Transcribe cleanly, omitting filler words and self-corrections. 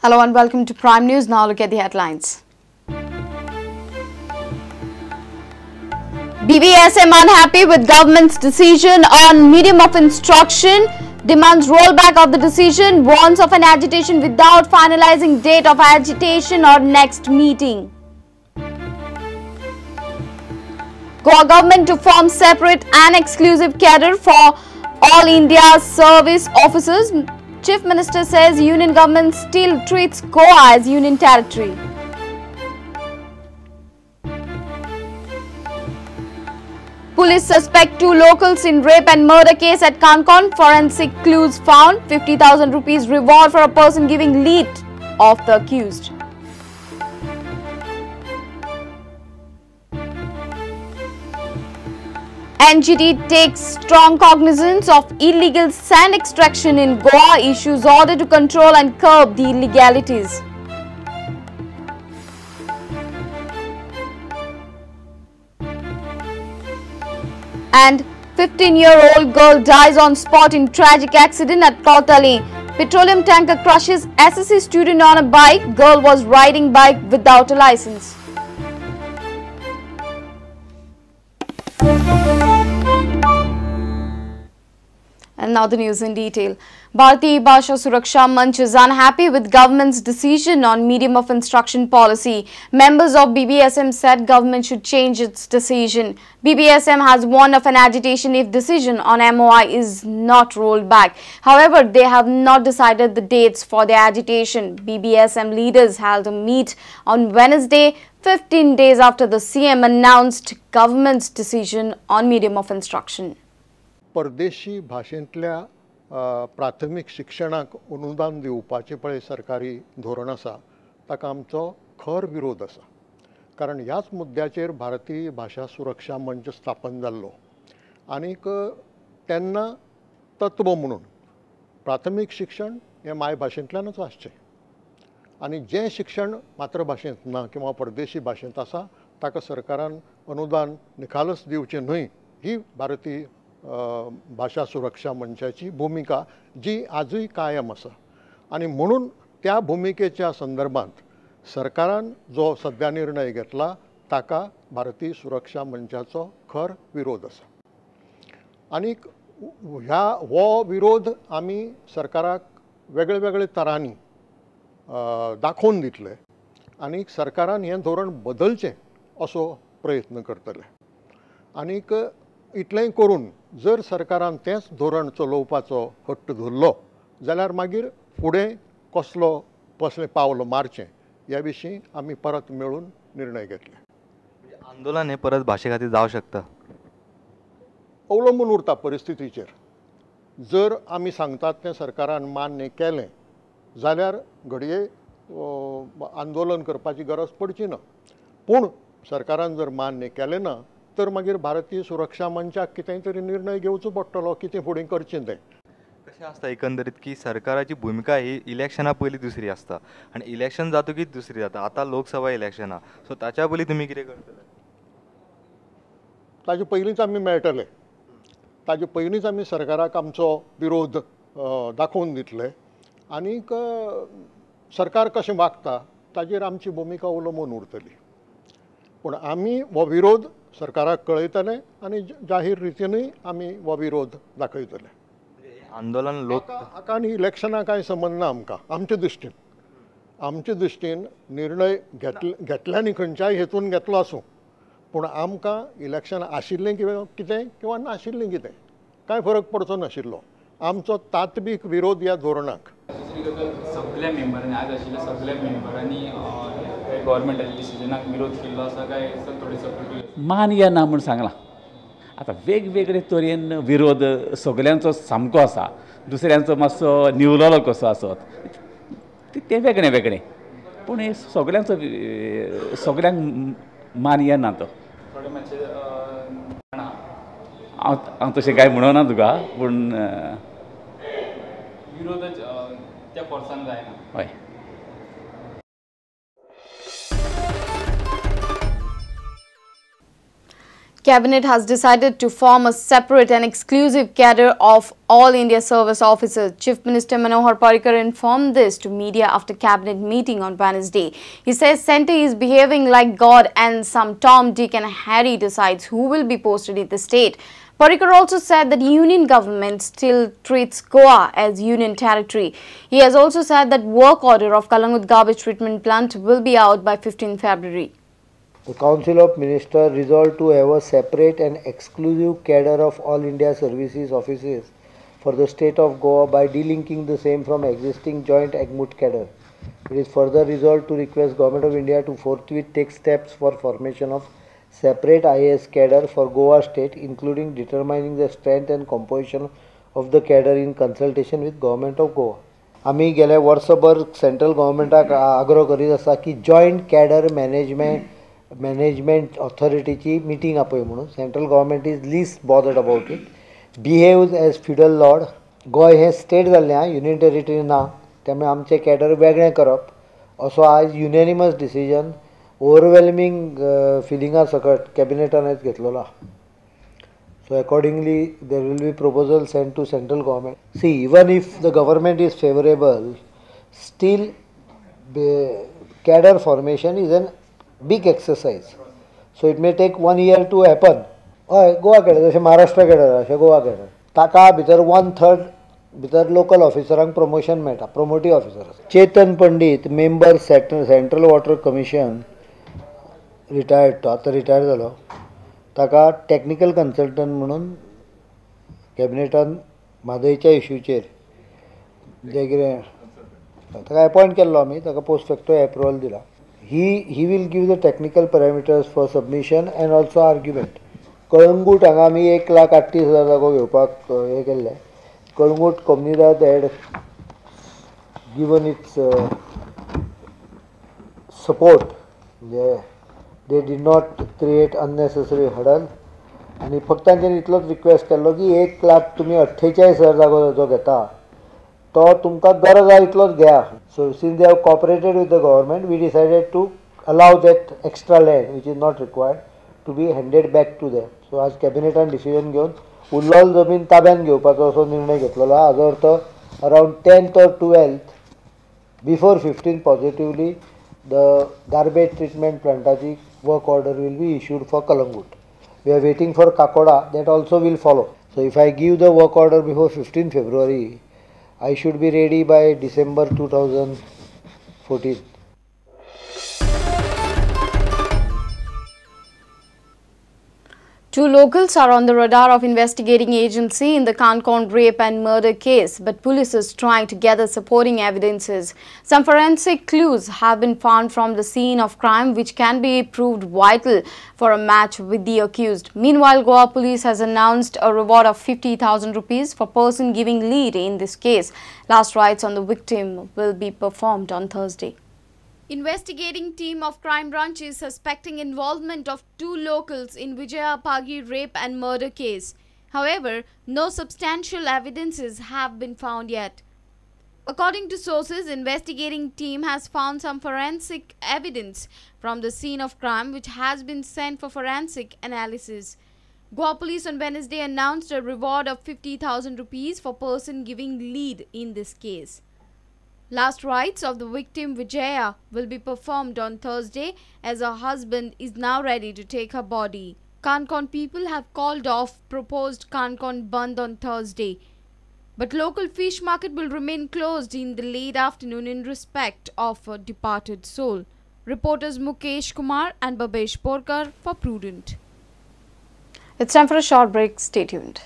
Hello and welcome to Prime News. Now look at the headlines. BBSM unhappy with government's decision on medium of instruction, demands rollback of the decision, warns of an agitation without finalizing date of agitation or next meeting. Goa government to form separate and exclusive cadre for all India service officers. Chief Minister says union government still treats Goa as union territory. Police suspect two locals in rape and murder case at Canacona. Forensic clues found. 50,000 rupees reward for a person giving lead of the accused. NGT takes strong cognizance of illegal sand extraction in Goa, issues order to control and curb the illegalities. And 15-year-old girl dies on spot in tragic accident at Cortalim. Petroleum tanker crushes SSC student on a bike. Girl was riding bike without a license. And now the news in detail. Bharatiya Bhasha Suraksha Manch is unhappy with government's decision on medium of instruction policy. Members of BBSM said government should change its decision. BBSM has warned of an agitation if decision on MOI is not rolled back. However, they have not decided the dates for their agitation. BBSM leaders held a meet on Wednesday, 15 days after the CM announced government's decision on medium of instruction. परदेशी भाशेंतल्या प्राथमीक शिक्षणाक अनुदान दिवपाचें पळय सरकारी धोरण आसा ताका आमचो खर विरोध आसा, कारण ह्याच मुद्द्याचेर भारतीय भाशा सुरक्षा मंच स्थापन जाल्लो आनीक तेन्ना तत्व म्हणून प्राथमीक शिक्षण हें मायभाशेंतल्यानूच आसचें आनी जें शिक्षण मातृभाशेंत ना किंवा परदेशी भाशेंत आसा ताका सरकारान अनुदान निखालस दिवचें न्हय, ही भारतीय भाशा सुरक्षा मंचाची भुमिका जी आजूय कायम आसा. आनी म्हणून त्या भुमिकेच्या संदर्भात सरकारान जो सद्या निर्णय घेतला ताका भारतीय सुरक्षा मंचाचो खर विरोध आसा. आनीक ह्या हो विरोध आमी सरकाराक वेगळे वेगळे तरांनी दाखोवन दितले आनी सरकारान हें धोरण बदलचें असो प्रयत्न करतले. आनीक इतलेंय करून जर सरकारान तेंच धोरण चलोवपाचो हट्ट धरलो जाल्यार मागीर फुडें कसलो कसलें पावल मारचें ह्या विशीं आमी परत मेळून निर्णय घेतले. आंदोलन हें परत भाशे खातीर जावं शकता, अवलंबून उरता परिस्थितीचेर. जर आमी सांगतात तें सरकारान मान्य केलें जाल्यार घडये आंदोलन करपाची गरज पडची ना, पूण सरकारान जर मान्य केलें ना तर मागीर भारतीय सुरक्षा मंचाक कितेंय तरी निर्णय घेवचो पडटलो, कितें फुडें करचें तें. कशें आसता एकंदरीत की सरकाराची भुमिका ही इलेक्शना पयलीं दुसरी आसता आनी इलेक्शन जातकीच दुसरी जाता. आतां लोकसभा इलेक्शना, सो ताच्या पयलीं तुमी कितें करतले? ताजे पयलींच आमी मेळटले, ताजे पयलींच आमी सरकाराक आमचो विरोध दाखोवन दितले आनीक सरकार कशें वागता ताजेर आमची भुमिका अवलंबून उरतली. पूण आमी हो विरोध सरकाराक कळयतले आनी जाहीर रितीनूय आमी हो विरोध दाखयतले. आंदोलन लोक हाका आनी इलेक्शना कांय संबंद ना आमकां. आमचे दृश्टीन निर्णय घेतल्यानी खंयच्याय हेतून घेतलो आसूं, पूण आमकां इलेक्शन आशिल्लें किंवा कितें किंवा नाशिल्लें कितें कांय फरक पडचो नाशिल्लो. आमचो तात्वीक विरोध ह्या धोरणाक. दुसरी गजाल, सगळ्या मेंबरांनी आज आशिल्ल्या सगळ्या मेंबरांनी गव्हर्मेंटाच्या डिसिजनाक विरोध केल्लो आसा काय थोडे सपोर्ट मान्य ना म्हूण सांगलां. आतां वेगवेगळे तरेन विरोध सगल्यांचो सामको आसा, दुसऱ्यांचो मातसो निवलोलो कसो आसत तें वेगळें वेगळें, पूण हे सगल्यांचो सगल्यांक मान्य ना तो. हांव हांव तशें कांय म्हणना तुका, पूण विरोध त्या फोर्सान जायना. हय. Cabinet has decided to form a separate and exclusive cadre of All India Service officers. Chief Minister Manohar Parrikar informed this to media after cabinet meeting on Wednesday. He says centre is behaving like God and some Tom, Dick and Harry decides who will be posted in the state. Parrikar also said that union government still treats Goa as union territory. He has also said that work order of Calangute garbage treatment plant will be out by 15 February. The Council of Ministers resolved to have a separate and exclusive cadre of All India Services offices for the state of Goa by delinking the same from existing joint AGMUT cadre. It is further resolved to request Government of India to forthwith take steps for formation of separate IAS cadre for Goa state, including determining the strength and composition of the cadre in consultation with Government of Goa. आमी गेले वर्सभर central गव्हर्मेंटाक आग्रो करीत आसा की joint cadre management ऑथॉरिटीची meeting आपय म्हणून. Central government is least bothered about it, behaves as feudal lord. Goa हें state जाल्लें आहा, युनियन टेरिटरी ना, त्यामुळे आमचें कॅडर वेगळें करप असो आयज युनॅनिमस डिसिजन ओवरवेल्मिंग फिलिंगा सकट कॅबिनेटान आयज घेतलेलो आहा. So accordingly there will be proposal send to central government. See, even if the government is favourable, still cadre formation is an big exercise, so it may take 1 year to happen. हय, Goa cadre जशें Maharashtra cadre अशें Goa cadre, ताका भितर 1/3 भितर local ऑफिसरांक promotion मेळटा, promotive officer. Chetan Pandit, member central water commission, retired, तो आतां retired जालो, ताका टॅक्निकल कन्सल्टंट म्हणून कॅबिनेटान म्हादयच्या इश्यूचेर जें कितें ताका एपॉयंट केल्लो आमी, ताका पोस्ट फॅक्टो एप्रुवल दिला. He will give the technical parameters for submission and also argument. Calangute हांगा आमी 1,38,000 जागो घेवपाक हें केल्लें. Calangute Comunidade had given its support, म्हणजे they did not create unnecessary hurdle. आनी फक्त तांच्यांनी इतलोच रिक्वेस्ट केल्लो की 1 लाख तुमी 48,000 जागो जो घेता तो तुमकां गरज आहा इतलोच घेया. So since they have cooperated with the government, we decided to allow that extra land which is not required to be handed back to them. So आज कॅबिनेटान डिसिजन घेवन उरलोल जमीन ताब्यान घेवपाचो असो निर्णय घेतलेलो आहा. हाजो अर्थ around 10th or 12th before 15 positively the garbage treatment प्लांटाची work order will be issued for Calangute. We are waiting for Kakoda, that also will follow. So if I give the work order before 15 February, I should be ready by December 2014. Two locals are on the radar of investigating agency in the Canacona rape and murder case, but police is trying to gather supporting evidences. Some forensic clues have been found from the scene of crime which can be proved vital for a match with the accused. Meanwhile, Goa police has announced a reward of 50,000 rupees for person giving lead in this case. Last rites on the victim will be performed on Thursday. Investigating team of crime branch is suspecting involvement of two locals in Vijaya Pagi rape and murder case. However, no substantial evidences have been found yet. According to sources, investigating team has found some forensic evidence from the scene of crime which has been sent for forensic analysis. Goa police on Wednesday announced a reward of 50,000 rupees for person giving lead in this case. Last rites of the victim Vijaya will be performed on Thursday as her husband is now ready to take her body. Canacona people have called off proposed Canacona Bandh on Thursday. But local fish market will remain closed in the late afternoon in respect of a departed soul. Reporters Mukesh Kumar and Babesh Porkar for Prudent. It's time for a short break. Stay tuned.